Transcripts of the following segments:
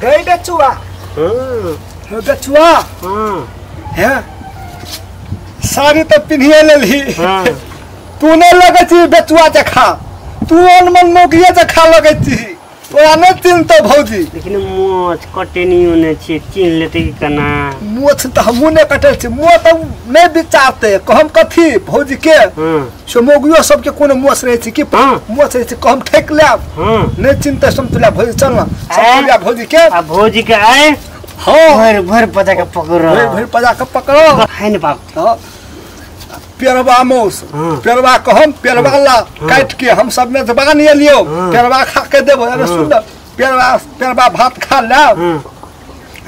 गई बेचुआ। हां बेचुआ। हां हैं साड़ी तो पिन्हिए लेलही। हां तू नै लगै छी बेचुआ जखा, तू अनमन मोगिए जखा लगै छी, तोरा नै चिन्हतौ भौजी। लेकिन मोछ कटेनियो नै छी, चिन्ह लेतै कि केना? मोछ तऽ हमहूँ नै कटल छी, मोछ तऽ नै विचारतै कहम कथी भौजी के। से मोगियो सबके कोनो मोछ रहै छै कि? मोछ रहै छै कहम ठकि लेब, नै चिन्हतै समतुलिया भौजी। चल न समतुलिया भौजी के। आ भौजी के आए हां भर भर पजा के पकड़ो, भर भर पजा के पकड़ो है न बाप। हां पेरवा मौस पेरवा कहम पेरवा ला काट के हम सब में बगान लियो पेरवा खा के देबो। अरे सुन पेरवा पेरवा भात खा लेब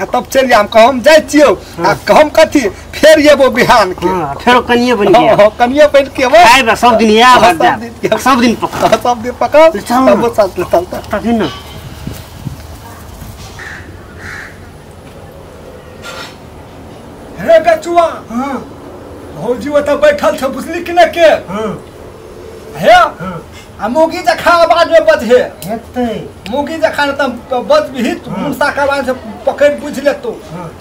आ तब चलि आम कहम जाइ छियौ। आ कहम कथी फेर एबो बिहान के। फेरो कनिए बनि के। हां कनिए बनि के एबो। आइबा सब दिन आब सब दिन पकड़, सब दिन पकड़ तब साथ चल तखन न। हे बेचुआ। हां भौजी ओतऽ बैठल छौ बुझली कि नै के? हां हे आ मुगी जखा आवाज में बजहे हेतै, मुगी जखा त बजबिही मुनसा के आवाज से पकड़ बुझ लेतौ।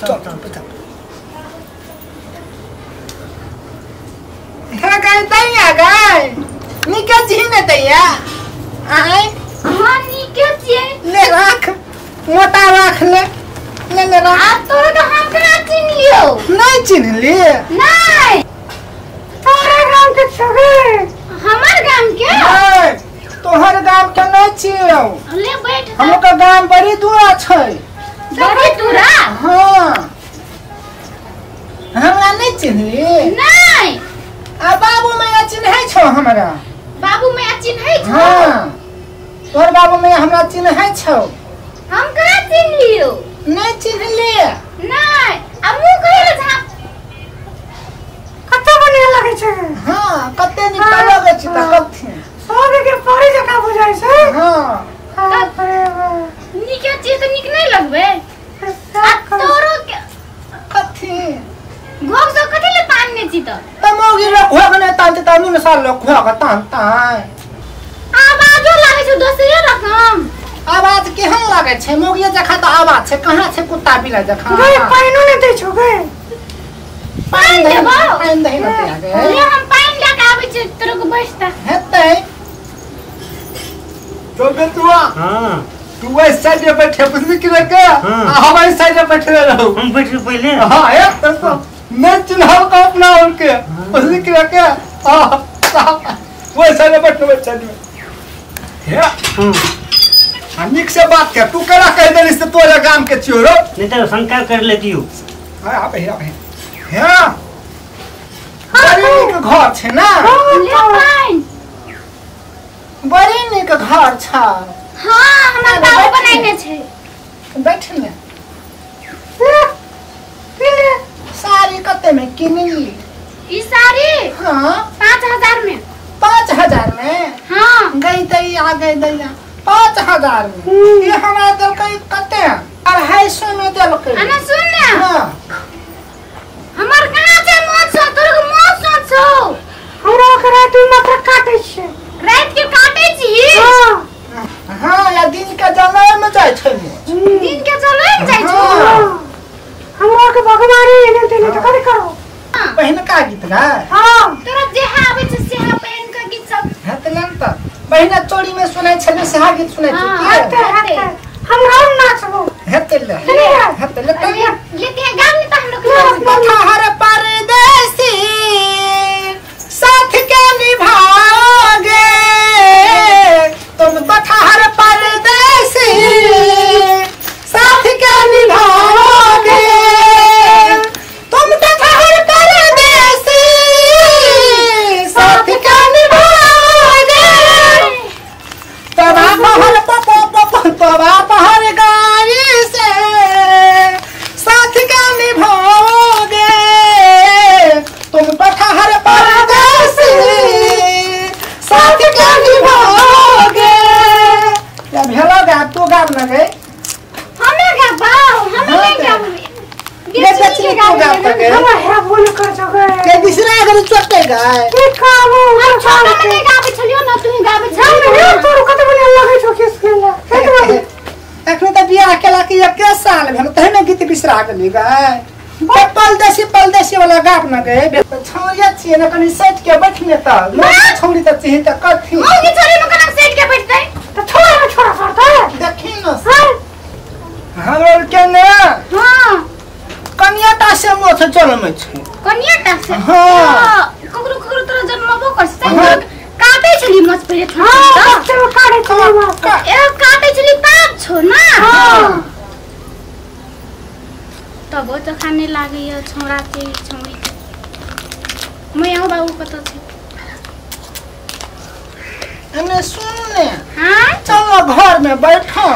चल चल चल। हे गई दैया गई निके छी ने दैया? आय हां निके छी। ले राख मोटा राख ले ले ले राख। आ तोरा के हम केना चिन्हलियौ? नहीं चिन्हली? नहीं। तोरा गाम के छबे? हमर गाम के? नहीं तोहर गाम के नहीं छियौ। ले बैठ। हम के गाम बड़ी दूरा छै। बड़ी दूरा? हां हमरा नहीं चिन्हली? नहीं। आ बाबू मैया चिन्है छौ हमरा? बाबू मैया चिन्है छौ? हां तोहर बाबू मैया हमरा चिन्है छौ। हम कहाँ चिन्हलियौ? नहीं चिन्हली? नहीं। आ मुंह कहियो झाप कते बढ़िया लगै छै। हां कते नीक लगै छै त कथी सब के परी जकाँ बुझाइ छै। हां नीक चीज त नीक नहीं लगबै। आ तोरो के कथी घोघ सब कथी ले तानने छी त? त मौगी लोक घोघ नै तानतै त मुनसा लोक घोघ तानतै। आवाजो लागै छै दोसरे रकम। आवाज केहन लागै छै? मौगिए जखा त आवाज छै, कहाँ छै कुत्ता बिला जखा? गई पाइनो नै दै छौ गई? पानि देबौ? पानि दही ने दैया गई। ले हम पानि लए के आबै छी तोरो के बैसता हेतै। तो बेटुआ। हां तू एहि साइड में बैठे बुझली कि नै के? आ हम एहि साइड में बैठले रहू। हम बैठे पहिले। हां एक त नहीं चिन्हल का अपना उनके बुझली कि नै के? हां ओहि साइड में बैठले ओहि साइड में। हे आ निक से बात कर, तू केना कहि देली से तोरे गाम के छियो रो? नहीं तो शंका कर लेतियो। हां आबे आबे। हे बड़ी नीक घर छै ना? ले पानि। बड़ी नीक घर छै। हां हमर बाबू बनाइने छै। बैठ ने। साड़ी कते में किनली ई साड़ी? हां 5000 में। 5000 में? हां गई दैया आ गई दैया 5000 में। ये हमरा देलकै कते? 250 में देलकै। अना सुन ना। हां हमर कहाँ छै मोछ छौ? तोर के मोछ छौ छौ। हमरा के राति में मात्र काटै छै। राति के काटै छी? हां हां या दिन के जलै में जाइ छै मोछ। दिन के जलै में जाइ छौ? हमरा के भगवानी एने देने त कथि करो? पहिनका गीत गाय। हां तोरा जेहा आबै छै सेहा पहिनका गीत सब। हेतै ने त पहिने चोरी में सुनै छलै सेहा गीत सुनै छी की? हम राम नाचबो। हेतै ले हेतै ले लेते हैं गाम ने त हम लोग। पथहर परदेसी साथ के निभाओगे तुम, पथहर परदेसी साथ के निभाओगे तुम, पथहर परदेसी साथ के निभाओगे। तबा पहर पपो पपो तबा पहर गाड़ी से साथ के निभाओगे तुम, पथहर परदेसी साथ के निभाओगे। या भेलो गा तू गाब न गई? हमे गाबौ, हमे नहीं गाबौ। ये बेचनी तू गाब त गई। हमरा हे बोल कर छौ गई। के बिसरा गेल चोटे गई। की खाबो? हम छोटा में नहीं गाबै छलियौ न तू गाबै छलियौ। तोर कते बढ़िया लगै छौ केस केला। अखन त बियाह केला बियाह के एक साल भेल तहने गीत बिसरा गेली गए। पलदेसी पलदेसी वाला गाप न गए छौरिया छियै न कनी सट के बैठने त छौरी त चिहि त कथी मौगी छोरी में कना सट के बैठतै त छोरा न छोरा करतै देखी न हमर के ने। हां कनिया टा से मोछ जन्मै छै। कनिया टा से? हां ककरो ककरो तोरा जन्मबो कर छै। काटै छली मोछ पहिले। हां काटै छली मोछ ए काटै छली ताप छो ना। हां तब ओ तो खाने लागैया छौड़ा के छौड़ी के। मैं बाबू कत छै एने सुन ने। हां चल घर में बैठो।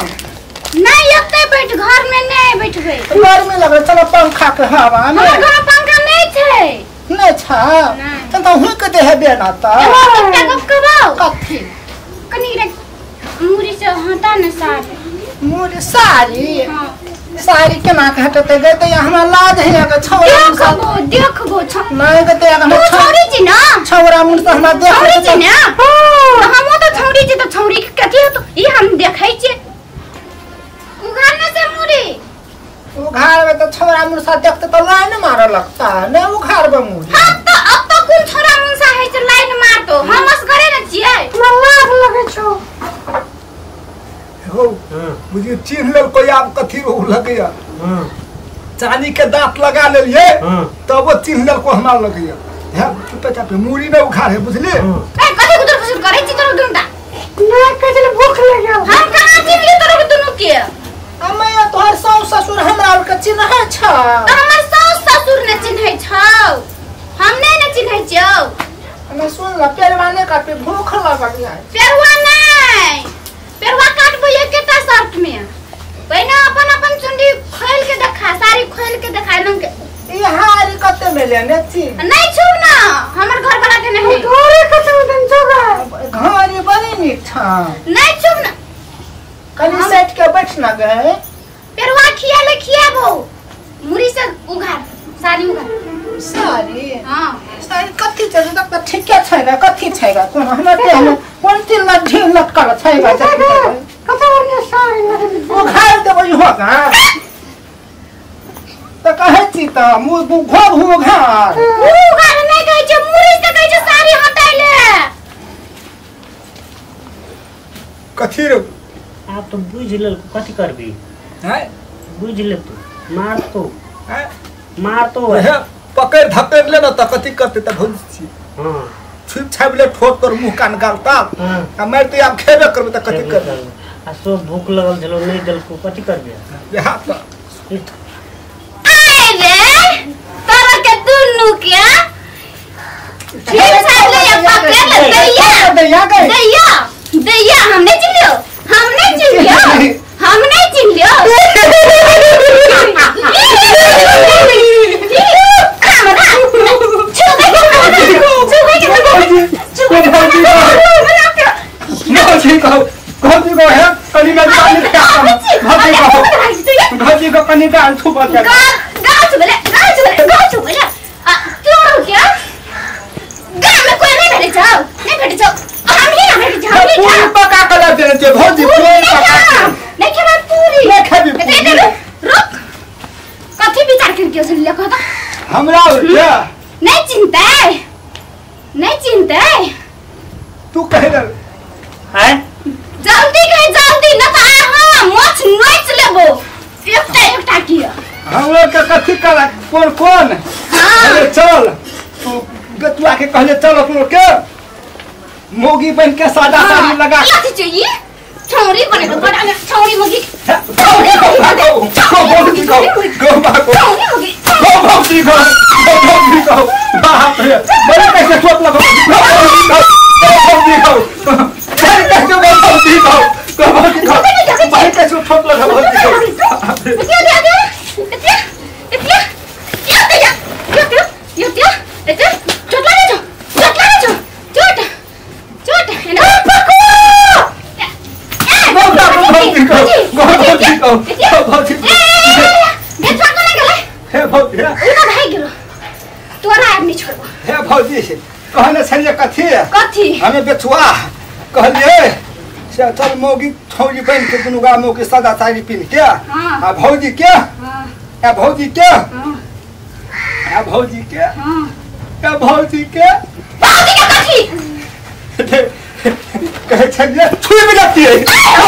नहीं एते बैठ घर में नहीं बैठबै। घर में लगे चलो पंखा के हवा में। हमर घर में पंखा नहीं छै। नहीं छै त त हुक दे हेबे ना त एकटा गप कहबौ। कथी? कनी रे मुरी से हटा ने साड़ी। मुरी साड़ी? हां साड़ी केना के हटते गए त हमरा लाज है के छौड़ा देखबो देखबो नहीं गते हमरा छौड़ी छी ना छौड़ा मुन त हमरा देख छौड़ी छी ना। त हमो त छौड़ी छी त छौड़ी के कथी होतो ई हम देखै छी। उघारने से मुरी उघारबे त छौड़ा मुनसा देखते त लाइन मारे लगता ने उघारबे मुरी। हम त अब त कोन छौड़ा मुनसा है से लाइन मारतो हम असगरे न छियै। हमरा लाज लगै छौ। हो बुझियो चिन्ह लेल कोई आब कथी हो लगैया। चांदी के दांत लगा लेलिए तब वो चिन्ह लेल को हमरा लगैया। हे चुपे चापे मुरी ने उखाड़ है बुझलिए। ए कथी गुदर फुसुर करै छी तोर दुनू टा? नहीं कहै भूख लग गेल। हम कहाँ चिन्हली तोर दुनू के? हमे तोहर सास ससुर हमरा और के चिन्है छ। त हमर सास ससुर ने चिन्है छौ हम नहीं ने चिन्है छियौ। हमे सुन ल पेरवा ने काटे भूख लगल है। पेरवा नहीं पेरवा काटबो एकेटा शर्त में। पहिने अपन अपन चुंडी खोल के देखा साड़ी खोल के देखा नंग के। ई हारी कते में लेने छी? नहीं छू ना हमर घर वाला के नहीं। घरे कते में देन छौ गे? घरे बड़ी नीक छ। नहीं छू ना कनी सेट के बैठ ना गए। पेरवा खिया ले खियाबो मुरी से उघार साड़ी उघार साड़ी। हां साड़ी कथी छै त ठीके छै गा कथी छै गा कोन हमरा देह में कोन तिल ढील लटकल छै गा कते बढ़िया साड़ी लगै उघार देबै हो गा त कहै छी त मुँह घोघ उघार उघार नहीं कहै छै मुरी से कहै छै साड़ी हटाइ ले। कथी रे आप तो बुझ लेल कथी करबी? हैं बुझ ले तू मार तो हैं मार तो हे पकड़ धकड़ ले न त कथी करते त भौज छी। हां छुप छाप ले ठोक तोर मुंह कान गालता आ मार तो आब खेबे करबे त कथी करबे? आ सो भूख लगल छलो नहीं देलको कथी करबे? यहाँ त आइ रे तोरा के दुनू के ठीक छाप ले पकड़ ले दैया दैया गए दैया दैया हम नहीं चिन्हलियो हम नहीं चिन्हलियो हम नहीं चिन्हलियो। हमरा नहीं चिंता नहीं चिंता तू कहे हैं जल्दी कहे जल्दी न त हां मोछ नोच लेबो एकटा एकटा किया हमरा के कथी करा कोन कोन। हां अरे चल तू गतुआ के कहले चल अपनो के मोगी बन के सादा साड़ी लगा कथी चाहिए छौरी बने तो बड़ा छौरी मोगी गो गो गो गो भौजी गो भौजी गो बाप रे बड़े कैसे चोट लगो गो भौजी गो बड़े कैसे गो भौजी गो गो भौजी गो बड़े कैसे चोट लगो भौजी गो इतिया इतिया इतिया इतिया इतिया इतिया इतिया चोट लगे छो चोट लगे छो चोट चोट एना पकू गो भौजी गो गो भौजी गो भौजी बेचवा को गेलै हे भौजी उना भाग गेलो तोरा आदमी छोड़बो। हे भौजी कहने छलियै कथी कथी हमें बेचुआ कहलिए से चल मौगी छौरी बन के दुनू गा मौगी सादा साड़ी पिन के आ भौजी के आ भौजी के आ भौजी के आ भौजी के भौजी के कथी कहै छलियै छुबि जतियै। ओ